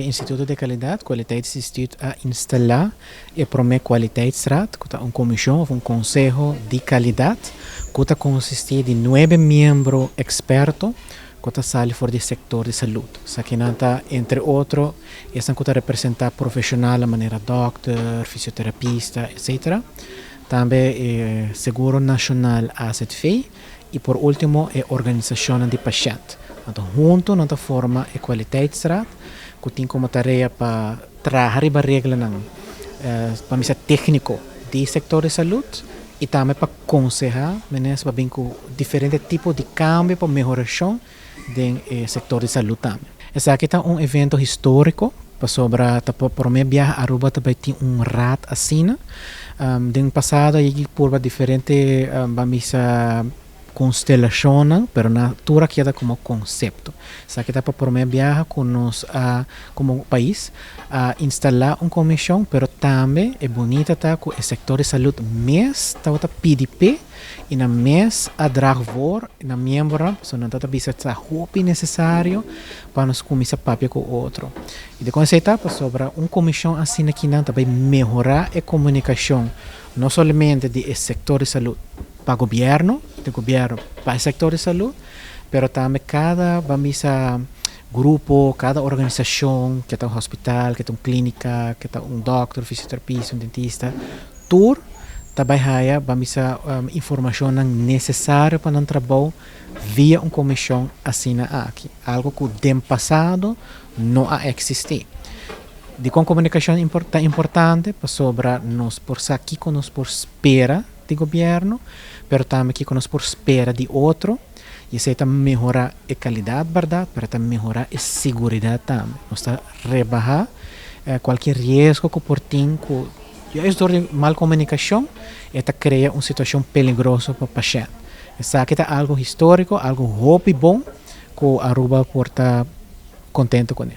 Instituto di Calidad, Kwaliteitsinstituut, a instala e prome Kwaliteitsraad, cu ta un comision of un conseho di calidad, cu ta consisti di nuebe miembro experto cu ta sali for di sector di salud. Esakinan ta, entre otro, esnan cu ta representa profesional manera dokter, fisioterapista, etc. Tambe Seguro Nacional AZV y por ultimo e organisacion di pashent. Anto, hunto nan ta forma e Kwaliteitsraad, cu tin como tarea pa traha riba reglanan pa bisa tecnico di sector di salud y tambe pa conseha minister pa bin cu diferente tipo di cambio pa mehoracion den sector di salud tambe. Esaki ta un evento historico, pasobra ta pa prome biaha Aruba tambe tin un raad asina. Den pasado a purba diferente ban bisa constelacion, pero nan tur a keda como concepto. Esaki ta pa prome biaha cu nos como pais a instala un comision, pero tambe e bunita ta cu e sector di salud mes ta pidi y nan mes a draag voor nan miembro, so nan ta bisa ta hopi necesario pa nos cuminsa papia cu otro. Y di concepto pasobra un comision asina aki nan tambe mehora e comunicacion no solamente di sector di salud pa gobierno, di gobierno pa e sector di salud, pero tambe cada, ban bisa, grupo, cada organisacion, cu ta un hospital, cu ta un clinica, cu ta un dokter, fisioterapista, un dentista, tur tambe haya, ban bisa, informacion necesario pa nan trabou via un comision asina aki. Algo cu den pasado no a existi. Di con comunicacion ta importante, pasobra nos por sa kico nos por spera di gobierno, pero tambe kico nos por spera di otro, y esey ta mehora e calidad, berdad, pero tambe mehora e seguridad tambe. Nos ta rebaha cualkier riesgo cu por tin cu juist door di mal comunicacion ta crea un situacion peligroso pa pashent. Esaki ta algo historico, algo hopi bon, cu Aruba por ta contento cu ne.